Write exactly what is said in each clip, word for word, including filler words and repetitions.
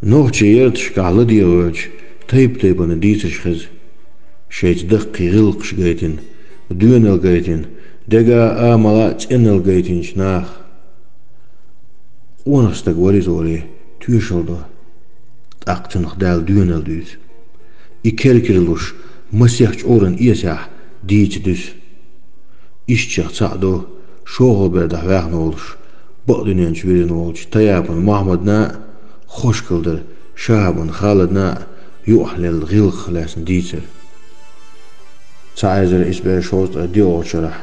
Нохчийн ярташкахь ладегӀа воьлча, тайп-тайпана дийцарш хеза. Шайца даккхий гӀиллакхаш гайтина, доьналла гайтина, дега а, амала а цӀеналла гайтинчу наха. Къонах стаг вара иза олий, тоьшалла до. ТӀаккха цунах Дала доьналла дуьйцу. И кер-кера луш, масех чӀуран эсехь дийца дуьсу. Ишттачех цхьаъ ду, шолгӀа бердахь ваьхна волуш, бакъдуьнен чу вирзина волчу Таяпан Мохьмадна а, Хошкалдара Шахьабан Халадна а юкъахь лелла гӀиллакхах лаьцна дийцар. Цхьа эзар исс бӀе шовзткъе диъолгӀачу шарахь,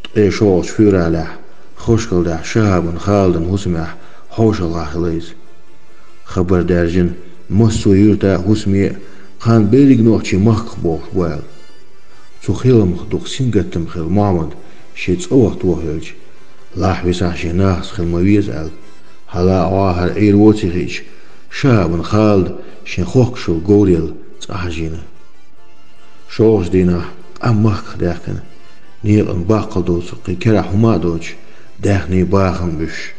ткъе шолгӀачу февралехь, Хошкалдахь Шахьабан Халадан хӀусамехь хьошалгӀахь хилла иза. Хабар даьржина, массо а юьрта а, хӀусаме а, кхана берриг нохчий махках бохуш бу аьлла. Цу хиламах дукха сингаттам хилла Мохьмад шен цӀа ваха тохавелча, лахь висахь шен нахаца хила ма веза аьлла, хьала а, охьа а Ӏийр воций хиъча, Шахьабан Халада шен хохкашалла говръелла цӀа хьажийна. ШолгӀачу дийнахь къам махках даьккхина, некъан баккхал доцург кхин керахь хӀума а доцуш, даьхний бахам буьсуш.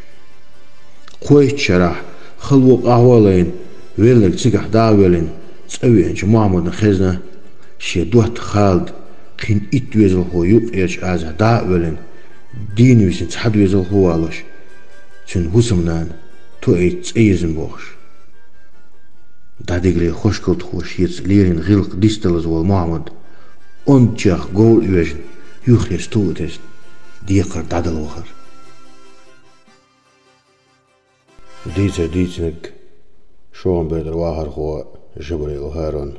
Кхойтта шарахь, хало къахьо а лайна, велларг цигахь дӀа а воьллина, цӀа веанчу Мохьмадна хезна, шен доттагӀа Халад кхин итт доьзалхо юккъерчу азахь дӀа а воьллина, дийна висина цхьа доьзалхо а валош, цуьнан хӀусамнана тоъийта цӀа йирзина бохуш. ДӀадигале хӀошкалдахоша шеца леррина гӀиллакх дицдалаза волу Мохьмад, онда чех говр а оьжна, юххерчу ту а тесна, декхар дӀадала вахара. Дийцар дийцинарг: шолгӀа бердара вахархо Жабраил ХӀарун.